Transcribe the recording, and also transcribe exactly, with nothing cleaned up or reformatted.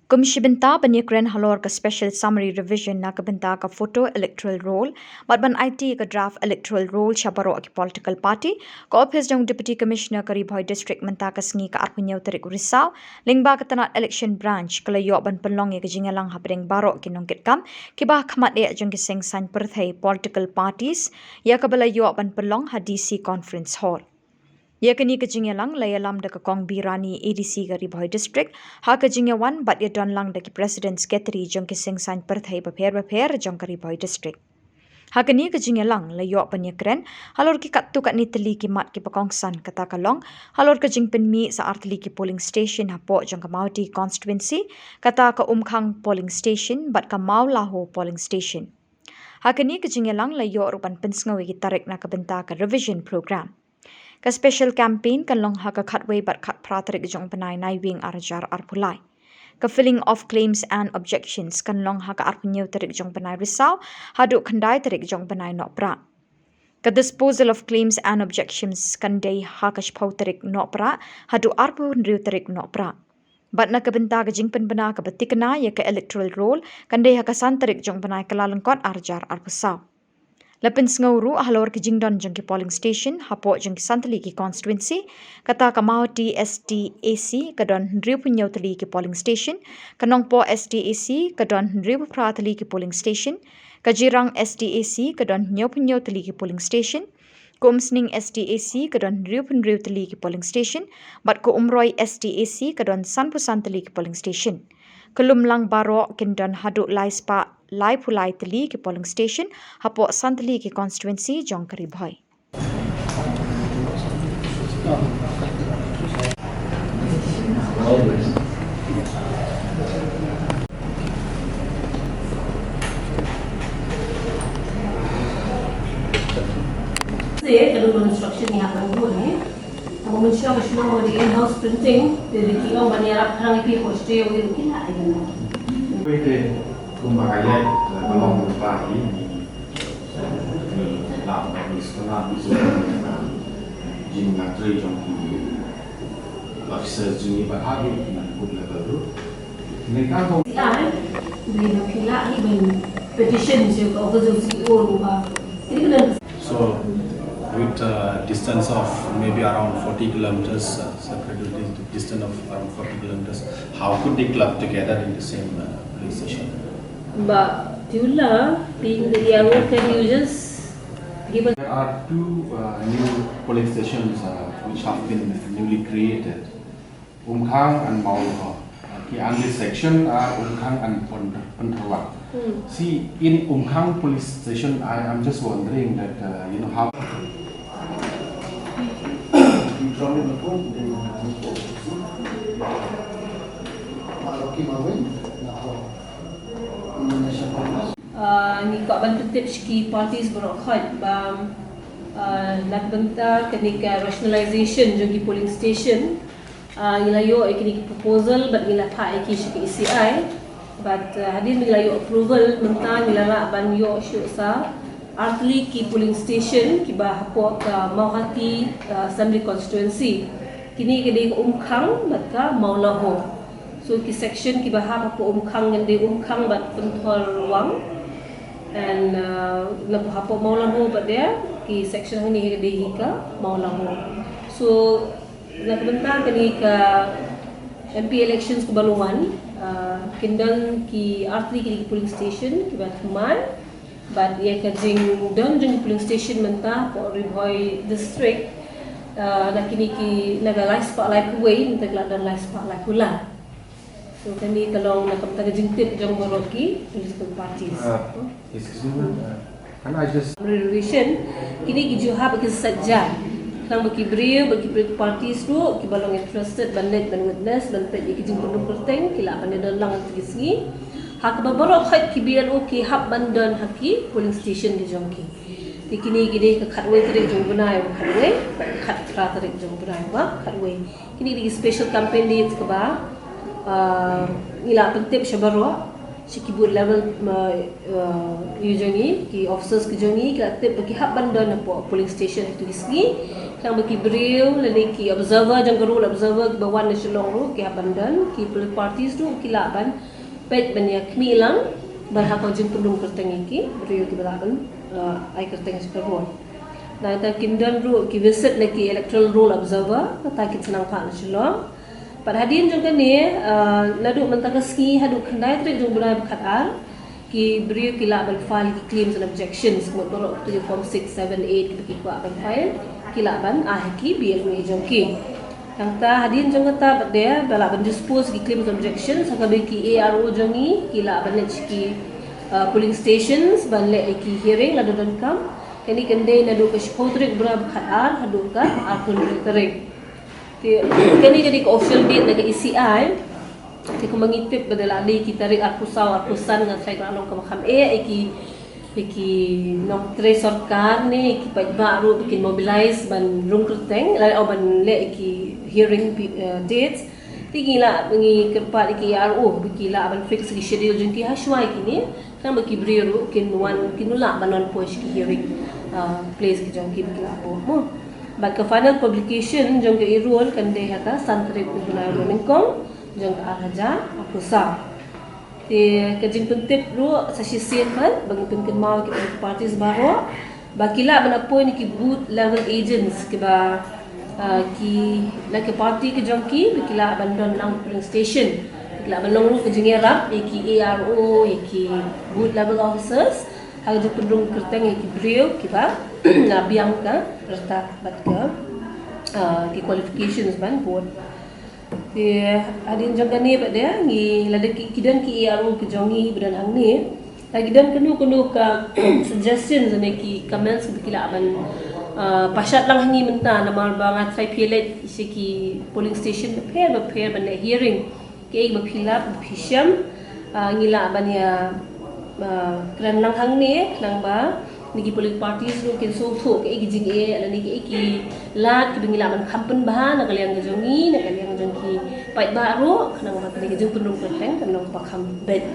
Kum shi bynta ban ïakren halor ka Special Summary Revision na ka bynta ka Photo Electoral Roll bad ban aiti ka Draft Electoral Roll sha baroh ki political party, ka ophis jong Deputy Commissioner ka Ri Bhoi District mynta ka sngi ka arphew hynñiew tarik u Risaw, lyngba ka tnat Election Branch, ka la ïoh ban pynlong ïa ka jingïalang hapdeng baroh ki nongkitkam kiba ha khmat eh jong ki seng saiñ pyrthei, political parties, ïa kaba la ïoh ban pynlong ha D C Conference Hall. Ïa kane ka jingïalang la ïalam da ka Kong Birani, A D C ka Ri Bhoi District, ha ka jingïawan bad ïadonlang da ki President Secretary jong ki seng saiñ pyrthei bapher bapher jong ka Ri Bhoi District. Ha kane ka jingïalang la ïoh ban ïakren halor ki katto katne tylli ki mat kiba kongsan, kata ka long halor ka jingpynmih sa artylli ki polling station hapoh jong ka Mawhati constituency, kata ka Umkhang polling station bad ka Mawlaho polling station. Ha kane ka jingïalang la ïoh ruh ban pynsngew ïa ki tarik na ka bynta ka revision program. Ka special campaign kan long ha ka khatwei bad khatphra tarik jong u bnai Naiwieng ar hajar arphew lai. Ka filling of claims and objections kan long ha ka arphew hynñiew tarik jong u bnai Risaw haduh khyndai tarik jong u bnai Nohprah. Ka disposal of claims and objections kan dei ha ka shiphew tarik Nohprah haduh arphew hynriew tarik Nohprah. Bad na ka bynta ka jingpynbna kaba thikna ïa ka electoral roll kan dei ha ka san tarik jong u bnai Kyllalyngkot ar hajar arphew saw. La pynsngew ruh halor ki jingdon jong ki polling station hapoh jong ki san tylli ki constituency, kata ka Mawhati S T A C ka don hynriewphew hynñiew tylli ki polling station, ka Nongpoh S T A C ka don hynriewphew phra tylli ki polling station, ka Jirang S T A C ka don hynñiewphew hynñiew tylli ki polling station, ka Umsning S T A C ka don hynriewphew hynriew tylli ki polling station, bad ka Umroi S T A C ka don sanphew san tylli ki polling station. Ka Lumlang baroh kin don haduh lai spah laiphew lai tylli ki polling station hapoh san tylli ki constituency jong ka Ri Bhoi. Sa ka dei construction ni ha Pangpung ni. Ka mynshuwa ka shnong ka dei in-house printing, te dei ki ong ban ïarap khnang ïa ki, ko sdei ïa ki la ai. Phi te kumba ka ïaid la ka long kumba hi ni. Ni la ba ni skala ni skala. Jingïatrei jong ki officers jong ngi bad ha ki na good level ruh. Ni ka ko. Ai, dei ba ki lah ni ban petition sha ka office jong C E O ruh ba. Ini kena. So, with a distance of maybe around forty kilometers, uh, separated dis-, distance of around forty kilometers, how could they club together in the same, uh, police station? But Tiula, being the Yarrow, can you just give us. There are two, uh, new polling stations, uh, which have been newly created. Umkhang and Mawlaho. Ki anti section are Umkhang and Pyn-, Pyntharwang. Hmm. See, in Umkhang police station, I am just wondering that, uh, you know, how. Uh, ngi kwah ban pyntip sha ki parties baroh khoit ba, uh, na ka bynta kane ka rationalization jong ki polling station. Ah, ngi la ïoh ïa kine ki proposal bad ngi la phah ïa ki sha ka E C I. Bad, ah, hadien ba ngi la ïoh approval, mynta ngi la lah ban ïoh shuh sa artylli ki polling station kiba hapoh ka Mawhati, ah, Assembly Constituency. Kine ki dei ka Umkhang bad ka Mawlaho. So ki section kiba hap hapoh Umkhang ngan dei Umkhang bad Pyntharwang. And, ah, na hapoh Mawlaho bad dei ki section hangne ka dei hi ka Mawlaho. So Na ka bynta kane ka M P elections kaba la wan, ah, kin don ki artylli ki polling station kiba thymmai, bad ïa ka jingdon jong ki polling station mynta hapoh Ri Bhoi District, ah, na kine ki, na ka lai spah laiphew wei, mynta ki la don lai spah laiphew lai. So kane ka long na ka bynta ka jingtip jong baroh ki political parties. Ah, excuse me, ma'am. Ah, Reservation, kine ki ju hap ki sait jai. Khnang ba ki briew, ba ki briew parties ruh, kiba long interested ban leit ban witness, ban peit ïa ki jingpynrung kyrteng, ki lah ban ïadon lang ha kine ki sngi. Ha kaba baroh khoit ki B L O ki hap ban don ha ki polling station ki jong ki. Te kine ki dei ka khatwei tarik jong u bnai, khatwei, khatphra tarik jong u bnai, khatwei. Kine ki dei ki special campaign dates kaba, ah, ngi la pyntip sha baroh, sha ki booth level, ah, ah, ïa jong ngi, ki officers ki jong ngi, ki la tip ba ki hap ban don hapoh polling station ha kito ki sngi. Tang ba ki briew lane ki observer jong ka role observer kiba wan na Shillong ruh ki hap ban don, ki political parties ruh ki lah ban peit ban ïa khmih lang ban ha ka jingpynrung kyrteng ïa ki briew kiba lah ban, uh, ai kyrteng sha ka role. Nangta kin don ruh ki visit na ki electoral role observer, kata kin sa nang phah na Shillong. Bad hadien jong kane, uh, naduh mynta ka sngi haduh khyndai tarik jong u bnai ba khatar, ki briew ki lah ban file ki claims and objections, mut baroh ki form six, seven, eight kiba ki kwah ban file, ki lah ban ai ha ki B L O A jong ki. Nangta hadien jong kata pat de ba lah ban dispose ki claims and objections, ha kaba ki A R O jong ngi ki lah ban leit sha ki, uh, polling stations ban leh ïa ki hearing lada donkam. Kane kan dei naduh ka shiphew tarik bnai ba khatar haduh ka arphew hynriew tarik. Te kane ka dei ka official date na ka E C I. Te kumba ngi tip ba da la dei ki tarik arphew saw arphew san nga tharai ka la long kaba kham eh ïa ki, ïa ki nongtrei sorkar ne ïa ki paidbah ruh ba kin mobilize ban rung kyrteng, lane ban leh ïa ki hearing, eh, dates. Te ngi lah, ngi kyrpad ïa ki A R O ba ki lah ban fix ïa ki schedule jong ki ha shuwa ïa kine. Khnang ba ki briew ruh kin wan, kin lah ban wan poi sha ki hearing, uh, place ki jong ki ba ki lah buh mo. Bad ka final publication jong ka E-Roll kan dei ha ka san tarik u bnai ba nyngkong jong ka ar hajar arphew saw. Te ka jingpyntip ruh sa shisien pat ba ngi pynkynmaw ïa ki political parties baroh ba ki lah ban appoint ïa ki booth level agents kiba, ah, ki, la ki party ki jong ki ba ki lah ban don lang polling station, ba ki lah ban long ruh ka jingïarap ïa ki A R O, ïa ki booth level officers, ha ka jingpynrung kyrteng ïa ki briew kiba la biang ka rta bad ka, ah, ki qualifications ban vote. Te hadien jong kane pat de ngi, lada ki, ki don ki A R O ki jong ngi ba don hangne, lada ki don kano kano ka suggestions ne ki comments ba ki lah ban, ah, pashat lang ha ngi mynta, namar ba nga tharai phi leit sha ki polling station bapher bapher ban leh hearing. Kaei ba phi lap, ba phi shem, ah, ngi lah ban ïa, ah, kren lang hangne, khnang ba na ki political parties ruh kin sngewthuh kaei ki jingeh lane kaei ki lad kiba ngi lah ban kham pynbha na ka liang ka jong ngi, na ka liang jong ki paidbah ruh, khnang ba kane ka jingpynrung kyrteng kan long kaba kham beit.